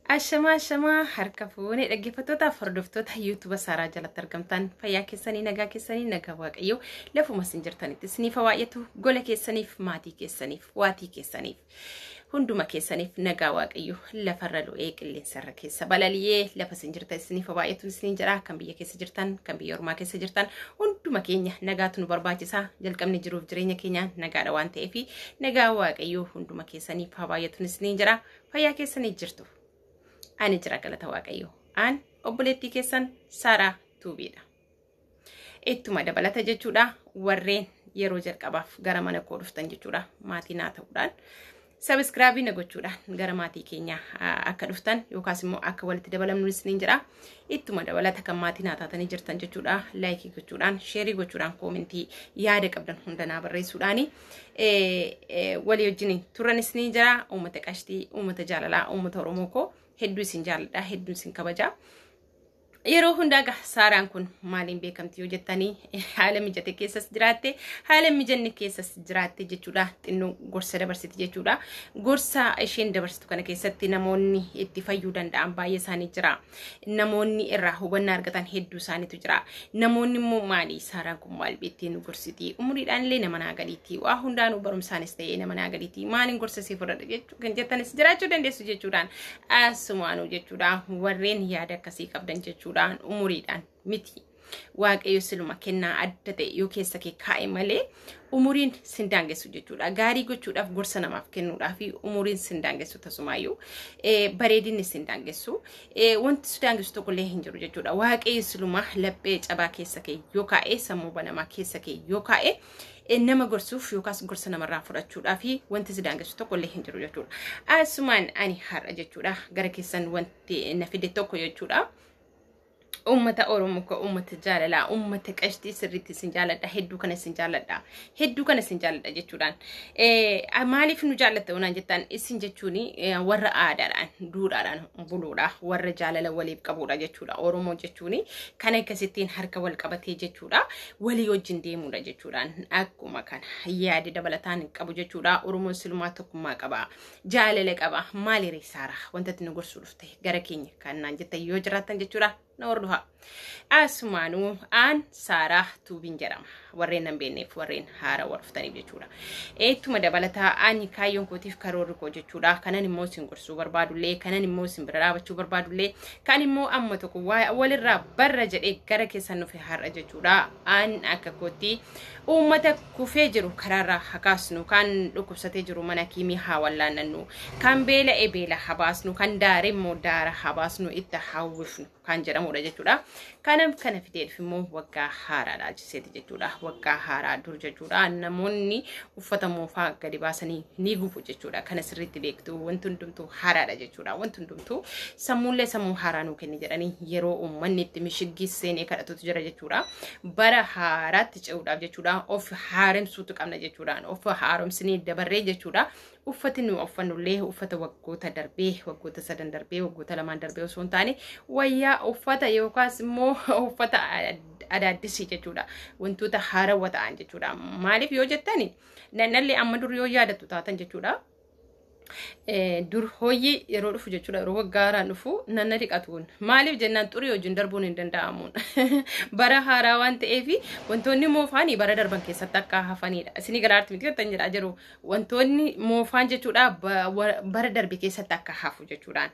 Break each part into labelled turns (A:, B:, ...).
A: Ashamaa ashamaa harka fuunee dhaggeeffattootaaf hordoftoota yuutuuba Saaraa jalatti argamtan fayyaa keessanii nagaa keessanii nagaa Waaqayyoo lafuma isin jirtanitti isiniif baay'atu gola keessaniif maatii keessaniif waatii keessaniif hunduma keessaniif nagaa Waaqayyoo lafarra lo'ee qilleensarra keessa balali'ee lafa isin jirtan isiniif baay'atu isiniin jedha. Kan biyya keessa jirtan, kan biyya ormaa keessa jirtan, hunduma keenya nagaatu nu barbaachisa. Jalqabni jiruuf jireenya keenya nagaadha waan ta'eef nagaa Waaqayyoo hunduma keessaniif haa baay'atu isiniin jedha. Fayyaa keessanii jirtu. Ani jira, galata Waaqayyoo. An obboleettii keessan Saaraa Tuubiidha. Ittuma dabalata jechuudha, warreen yeroo jalqabaaf gara mana koo dhuftan jechuudha, maatii naa ta'uudhaan subscribe na gochuudhaan gara maatii keenyaa akka dhuftan yookaas immoo akka walitti dabalamnu isiniin jedha. Ittuma dabalata kan maatii naa taatanii jirtan jechuudha, like gochuudhaan, share gochuudhaan, comment yaada qabdan hunda naa barreessuudhaani walii wajjin turan isiniin jira. Uummata qashtii, uummata jaalalaa, uummata Oromoo koo, hedduu isin jaalladha, hedduu isin kabaja. Yeroo hundaa gaa Saaraan kun maaliin beekamti yoo jettanii, haala mijate keessas jiraatte, haala mijanne keessas jiraatte jechuudha. Xinnoo gorsa dabarsiti jechuudha. Gorsa isheen dabarsitu kana keessatti namoonni itti fayyuu danda'an baay'ee isaanii jira. Namoonni irraa hubannaa argatan hedduu isaaniitu jira. Namoonni immoo maali Saaraan kun, maal beektee nu gorsiti? Umuriidhaan illee nama naa gadiitti. Waa hundaanuu barumsaanis ta'ee nama naa gadiitti. Maaliin gorsa isii fudhadha jechuu kan jettanis jiraachuu dandeessu jechuudhaan. Asumaanuu jechuudha, warreen yaada akkasii qabdan jechuudhaan, umuriidhaan miti. Waaqayyo siluma kennaa adda ta'e yoo keessa kee kaa'e malee umuriin sin daangessu jechuudha. Gaarii gochuudhaaf, gorsa namaaf kennuudhaaf umuriin sin daangessu tasumaayyuu, bareedinni sin daangessu, wanti si daangessu tokkollee hin jiru jechuudha. Waaqayyo siluma laphee cabaa keessa kee yoo kaa'e, sammuu banamaa keessa kee yoo kaa'e, nama gorsuuf yookaas gorsa namarraa fudhachuudhaaf wanti si daangessu tokkollee hin jiru jechuudha. Asumaan ani har'a jechuudha gara keessan wanti na fide tokko jechuudha. Uummata Oromoo ka uummata jaalalaa, uummata qashtii, sirriitti isin jaaladha, hedduu kana isin jaaladha, hedduu kana isin jaaladha jechuudhaan. Maaliif nu jaallatta onaan jettan, isin jechuun warra aadaadhaan duudhaadhaan buluudha, warra jaalala waliif qabuudha jechuudha. Oromoo jechuun kan akkasittiin harka wal qabatee jechuudha, walii wajjin deemuudha jechuudhaan. Akkuma kana yaada dabalataan qabu jechuudha. Oromoon silumaa tokkummaa qaba, jaalala qaba. Maali Saaraa wanta nu gorsuu dhufte gara keenya kan naan jettan yoo jiraattan jechuudha, na hordofaa. Asumaanuu aan Saaraa Tuubiin jedhama. Warreen nan beekneef, warreen haarawaa dhuftaniif jechuudha. Ittuma dabalataa ani kaayyoon kootiif karoorri koo jechuudha. Kanan immoo isin gorsuu barbaadullee, kanan immoo isin bira dhaabachuu barbaadullee, kan immoo amma tokko walirraa barra jedhee gara keessan dhufe har'a jechuudha. Aan akka kootti uummata kufee jiru karaarraa hakaasnu, kan dhukkubsatee jiru mana kiimii haa wallaannannu, kan beela'e beela habaasnu, kan daare immoo daara habaasnu, itti hawwifnu kan jedhamudha jechuudha. Kana kana fideef immoo waggaa haaraa dhaalchiseeti jechuudha. Waggaa haaraa dur jechuudha. Namoonni uffata moofaa gadi baasanii ni gubu jechuudha. Kana sirriitti beektu, wanti hundumtuu haaraadha jechuudha. Wanti hundumtuu sammuullee sammuu haaraa nuu kenni jedhanii yeroo uummanni itti mishiggii seenee kadhatutu jira jechuudha. Bara haaraatti ce'uudhaaf jechuudha. Of haaromsuutu qabna jechuudha. Of haaromsinee dabarree jechuudha. Uffati nu uffannullee uffata waggoota darbee, waggoota 3 darbee, waggoota 2 darbee osoo hin taane, wayyaa uffata yookaas immoo uffata adaaddisii jechuudha. Wantoota haarawwa ta'an jechuudha. Maaliif yoo jettani, nannallee amma dur yoo yaadattu taatan jechuudha. Dur hooyyii yeroo dhufu jechuudha, yeroo waggaa haaraan dhufu nanna dhiqatuun, maaliif jennaan, xurii wajjin darbuun hin danda'amuun, bara haaraa waan ta'eef wantoonni moofaanii bara darban keessatti akka hafanidha. Isinii galaarti miti kan jedhaa jiru, wantoonni moofaan jechuudha bara darbe keessatti akka hafu jechuudhaan.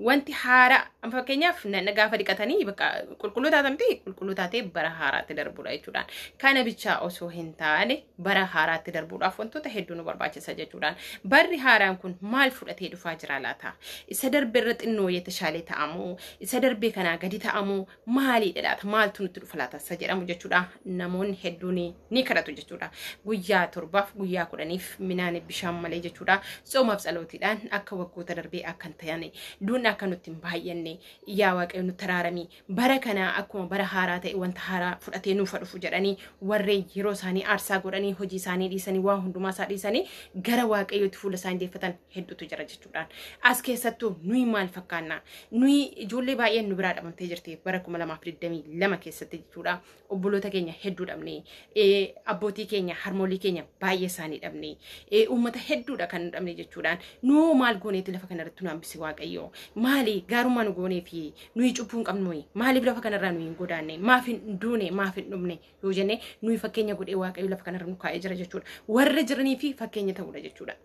A: Wanti haaraa, fakkeenyaaf, nanna gaafa dhiqatanii bakka qulqulluu taatamti, qulqulluu taatee bara haaraatti darbuudha jechuudhaan. Kana bichaa osoo hin taane, bara haaraatti darbuudhaaf wantoota hedduu nu barbaachisa jechuudhaan. Barri haaraan kun maal fudhatee dhufaa jira laata? Isa darbe irra xinnoo የተሻለ ta'amoo, isa darbee kanaa gadi ta'amoo, maaliidha laata? Maaltu nutti dhufa laata? Isa jedhamu jechuudha. Namoonni hedduun ni kadhatu jechuudha. Guyyaa 7f guyyaa 10f minaan bishaan malee jechuudha. Tsoomaaf tsalootiidhaan akka waggoota darbee akka hin ta'ane, duun akka nutti hin baay'anne, yaa Waaqayyo nutti araaramii, bara kana akkuma bara haaraa ta'e wanta haaraa fudhatee nuuf dhufu jedhanii, warreen yeroo isaanii aarsaa godhanii, hojii isaanii dhiisanii, waa hundumaa isaa dhiisanii gara Waaqayyootti fuula isaanii isaan deeffatan hedduutu jira jechuudhaan. As keessattuu nuyi maal fakkaanna? Nuyi ijoollee baay'een nu biraa dhabamtee jirti bara 2022 keessatti jechuudha. Obboloota keenya hedduu dhabne, abbootii keenya, harmoolii keenya baay'ee isaanii dhabne, uummata hedduudha kan nu dhabne jechuudhaan. Nuu maal gooneeti lafa kanarratti nu hambise Waaqayyo? Maali gaarummaa nu goonee fi nuyi cubbuu hin qabnu? Maaliif lafa kanarraa nuyi hin godaanne? Maaf hin duune? Maaf hin dhumne? Yoo jenne nuyi fakkeenya godhee Waaqayyo lafa kanarra nu kaa'ee jira jechuudha. Warra jiranii fi fakkeenya ta'uudha jechuudha.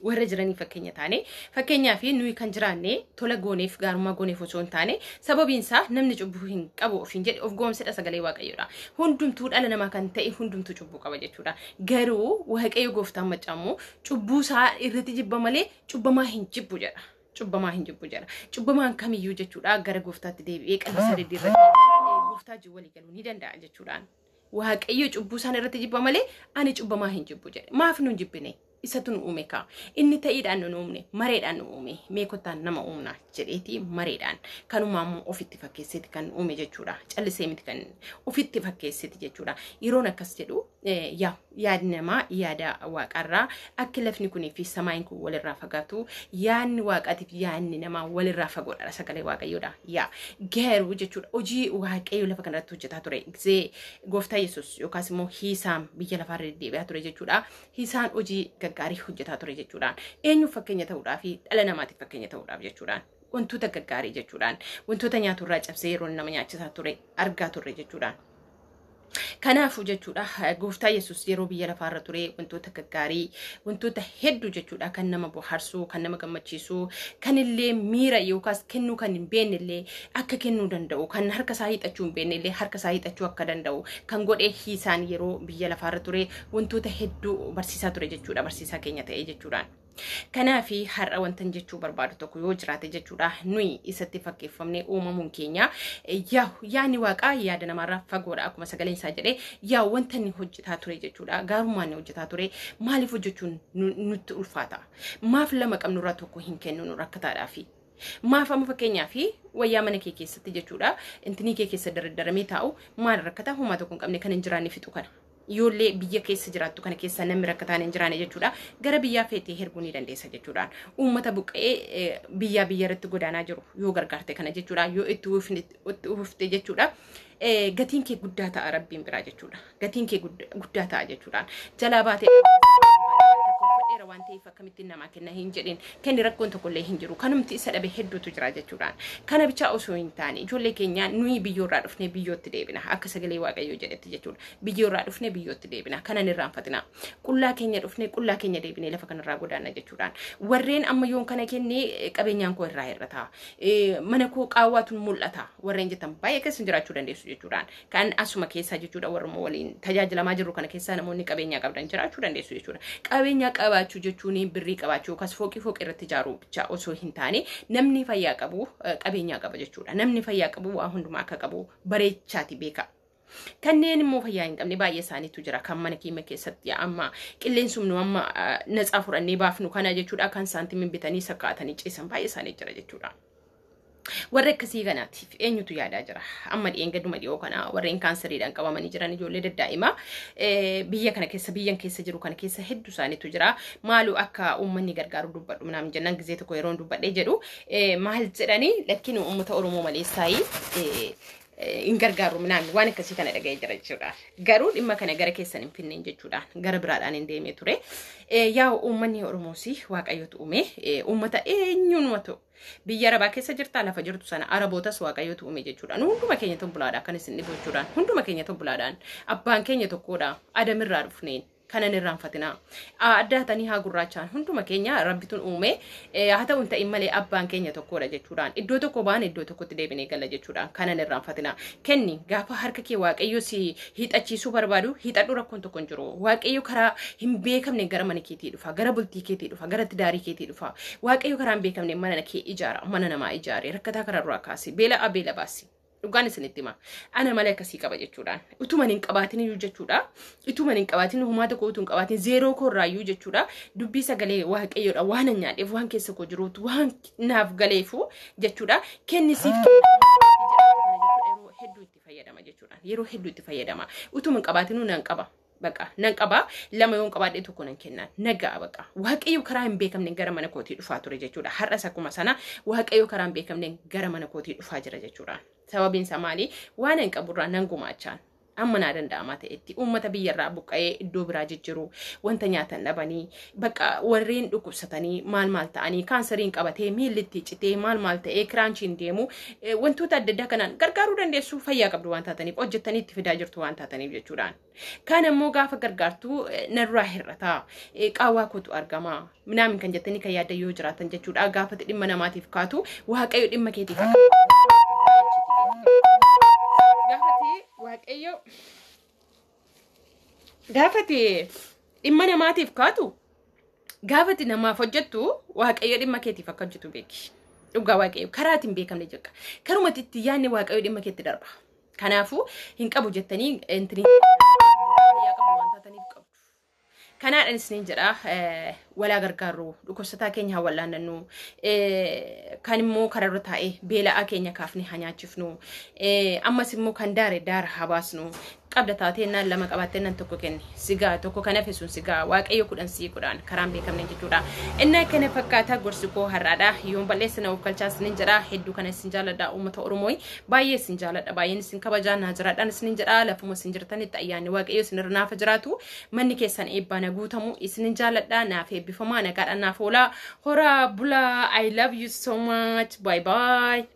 A: Warra jiranii fakkeenya taane, fakkeenyaa fi nuyi kan jiraanne tola gooneef, gaarummaa gooneef osoo hin taane, sababiin isaa namni cubbuu hin qabu ofiin jedhe of goomsedha sagalee Waaqayyoodha. Hundumtuu dhala namaa kan ta'e hundumtuu cubbuu qaba jechuudha. Garuu Waaqayyo gooftaan maccaamu cubbuu isaa irratti jibba malee cubbamaa hin jibbu jedha. Cubbamaa hin jibbu jedha. Cubbamaan kamiyyuu jechuudha gara gooftaatti deebi'ee qalbii isaa diddiirratee gooftaa wajjin walii galuu ni danda'a jechuudhaan. Waaqayyo cubbuu isaan irratti jibba malee ani cubbamaa hin jibbu jedhe. Maaf nu hin jibbine? Isatu nu uume kaa. Inni ta'iidhaan nu uumne, mareedhaan nu uume. Mee kottaan nama uumna jedheeti mareedhaan. Kanumaa immoo ofitti fakkeesseeti kan uume jechuudha. Callisee miti kan ofitti fakkeesseeti jechuudha. Yeroon akkas jedhu yaa yaadni namaa yaada waaqarraa akka lafni kunii fi samaayin kun walirraa fagaatu, yaadni waaqaatiif yaadni namaa walirraa fagoodha sagalee Waaqayyoodha. Yaa garuu jechuudha hojii Waaqayyo lafa kanarratti hojjetaa ture gisee gooftaa Yesuus yookaas immoo hiisaan biyya lafaarra deddeebi'aa ture jechuudha. Hiisaan hojii gaggaarii hojjetaa ture jechuudhaan. Eenyuuf fakkeenya ta'uudhaaf? Dhala namaatiif fakkeenya ta'uudhaaf jechuudhaan. Wantoota gaggaarii jechuudhaan. Wantoota nyaaturraa cabsee yeroo nama nyaachisaa ture argaa turre jechuudhaan. Kanaafuu jechuudha gooftaa Yesuus yeroo biyya lafaarra ture wantoota gaggaarii, wantoota hedduu jechuudha kan nama bohaarsu, kan nama gammachiisu, kan illee miira yookaas kennuu kan hin beekne illee akka kennuu danda'u, kan harka isaa hiixachuu hin beekne illee harka isaa hiixachuu akka danda'u kan godhe hiisaan yeroo biyya lafaarra ture wantoota hedduu barsiisaa ture jechuudha, barsiisaa keenya ta'e jechuudhaan. Kanaafi har'a wantan jechuu barbaadu tokko yoo jiraate jechuudha nuyi isatti fakkeeffamnee uumamuun keenya yaa yaadni waaqaa yaada namaarraa fagoodha akkuma sagaleen isaa jedhee, yaa wanta inni hojjetaa ture jechuudha, gaarummaa inni hojjetaa ture maaliif hojjechuun nutti ulfaata? Maaf lama qabnurraa tokko hin kennu nu rakkataadhaafi? Maaf amma fakkeenyaa fi wayyaa mana kee keessatti jechuudha intinii kee keessa daradaramee taa'u maal rakkataa homaa tokko hin qabne kan hin jiraanne fixu kana? Ijoollee biyya keessa jiraattu kana keessa namni rakkataan hin jiraanne jechuudha. Gara biyyaa feetee herguu ni dandeessa jechuudhaan. Uummata buqqa'ee biyyaa biyya irratti godaanaa jiru yoo gargaarte kana jechuudha. Yoo itti uwwifte jechuudha. Gatiin kee guddaa ta'a Rabbiin biraa jechuudha. Gatiin kee guddaa ta'a jechuudhaan. Jalaa baatee uffadheera waan ta'eef akkamittiin namaa kenna hin jedhin, kenni, rakkoon tokkollee hin jiru. Kanumti isa dhabe hedduutu jira jechuudhaan. Kana bichaa osoo hin taane ijoollee keenya nuyi biyyoorraa dhufnee biyyootti deebina akka sagalee Waaqayyoo jedhetti jechuudha. Biyyoorraa dhufnee biyyootti deebina. Kanan irraanfatina. Qullaa keenya dhufnee qullaa keenya deebinee lafa kanarraa godaanna jechuudhaan. Warreen amma yoon kana kennee qabeenyaan koo irraa hir'ata. Mana koo qaawwaatu mul'ata. Warreen jettan baay'ee keessa jiraachuu dandeessu jechuudhaan. Kan asuma keessaa jechuudha warruma waliin tajaajilamaa jirru kana keessaa namoonni qabeenyaa qabdan jiraachuu dandeessu jechuudha. Qabeenyaa qabaachuu jechuun birrii qabaachuu yookaas fooqii fooqii irratti ijaaruu bicha osoo hin taane namni fayyaa qabu qabeenyaa qaba jechuudha. Namni fayyaa qabu waa hundumaa akka qabu bareechaati beeka. Kanneen immoo fayyaa hin qabne baay'ee isaaniitu jira kan mana keenya keessatti amma qilleensumnu amma natsaa fudhannee baafnu kana jechuudha kan saantimiin bitanii sakkaatanii ciisan baay'ee isaanii jira jechuudha. Warra akkasii kanaatiif eenyutu yaadaa jira? Amma dhiyeen dhiyoo kana warreen kaanseriidhaan qabamanii jiran ijoollee daddaa'imaa biyya kana keessa biyyan keessa jiru kana keessa hedduu isaaniitu jira. Maalu akka uummanni gargaaru dubbadhu naam jennaan gizee tokko yeroo dubbadhee jedhu maal jedhanii, lakkiin uummata Oromoo maleessaayii hin gargaaru minaan waan akkasii kana dhaga'ee jira jechuudha. Garuu dhimma kana gara keessan hin finneen jechuudha. Gara biraadhaan hin deemee ture. Yaa uummanni Oromoos Waaqayyotu uume uummata eenyuun ta'u. Biyya Arabaa keessa jirtaa lafa jirtu sana Arabootas Waaqayyotu uume jechuudha. Nu hunduma keenya tobbolaadha kan isin dhibu jechuudha. Hunduma keenya tobbolaadhaan. Abbaan keenya tokkodha. Adamirraa dhufneen. Kanan irraanfatinaa. Addaatanii haa gurraachaan hunduma keenya Rabbituun uume, haa ta'u hin ta'in malee abbaan keenya tokkodha jechuudhaan. Iddoo tokko baan iddoo tokkotti deebinee gala jechuudhaan kanan irraanfatinaa. Kenni gaafa harka kee Waaqayyo si hiixachiisuu barbaadu hiixadhu, rakkoon tokko hin jiru. Waaqayyo karaa hin beekamne gara mana keetii dhufa, gara bultii keetii dhufa, gara tidaarii keetii dhufa. Waaqayyo karaa hin beekamne mana kee ijaara, mana namaa ijaare, rakkataa karaa duraa kaasi, beela beela baasi. Dhugaan isinitti hima. Ana malee akkasii qaba jechuudhaan. Utuma hin qabaatin iyyuu jechuudha. Utuma hin qabaatin, homaa tokko utuu hin qabaatin, zeeroo koorraayyuu jechuudha. Dubbii sagalee Waaqayyoodha waan an nyaadheef, waan keessa koo jiruutu waan naaf galeefu jechuudha. Kenni siif yeroo hedduu itti fayyadama jechuudha. Yeroo hedduu itti fayyadama. Utuma hin qabaatinuu nan qaba. Baqa nan qabaa, lama yoon qabaadhe tokko nan kennaan nagaa. Baqa Waaqayyo karaa hin beekamne gara mana kootii dhufaa ture jechuudha. Har'as akkuma sana Waaqayyo karaa hin beekamne gara mana kootii dhufaa jira jechuudha. Sababiin isaa maali? Waan hin qaburraa nan gumaachaan. Amma naa danda'amaa ta'etti uummata biyyarraa buqqa'ee iddoo biraa jijjiru, wanta nyaatan dhabanii, bakka warreen dhukkubsatanii maal maal ta'anii, kaansariin qabatee miilli citee maal maal ta'ee kiraanchiin deemu, wantoota adda addaa kanaan gargaaruu dandeessu, fayyaa qabdu waan taataniif, hojjettanii itti fidaa jirtu waan taataniif jechuudhaan. Kaan ammoo gaafa gargaartuu narraa hir'ataa, qaawwaa kootu argama minaamin kan jettanii kan yaaddan yoo jiraatan jechuudha. Gaafa dhimma namaatiif kaatu Waaqayyo dhimma keetiif gaafati, Waaqayyo gaafati dhimma namaatiif kaatu, gaafati namaaf hojjettu, Waaqayyo dhimma keetiif akka hojjetu beeki. Dhugaa Waaqayyo karaa ittiin beekamne jedha. Karumatti itti yaadne Waaqayyo dhimma keetti darba. Kanaafuu hin qabu jettanii intini fayyaa qabu waan taataniif qabdu. Kanaadhaan isiniin jedha, walaa gargaarru, dhukkubsataa keenya haa wallaannannu, kan immoo kararra taa'ee beela'aa keenya kaafne haa nyaachifnu, ammas immoo kan daare daara haa baasnu. Qabda taateennaan, lama qabaatteennan tokko kenni, sigaa tokko kan hafe sun sigaa Waaqayyo 10 sii 10 karaan beekamne jechuudha. Inni akkana fakkaata gorsi koo har'aadha. Yoon balleessa na of galchaa isiniin jedha. Hedduu kana isin jaalladha, uummata Oromoo, baay'ee isin jaalladha, baay'een isin kabajaa, naa jiraadhaan isiniin jedha. Lafuma isin jirtanitti ayyaanni Waaqayyo isinirra naafa jiraatu, manni keessan eebbaa na guutamu. Isinin jaalladha, naaf eebbifamaa, nagaadhaan naaf oolaa, horaa bulaa. I love you so much. Bye bye.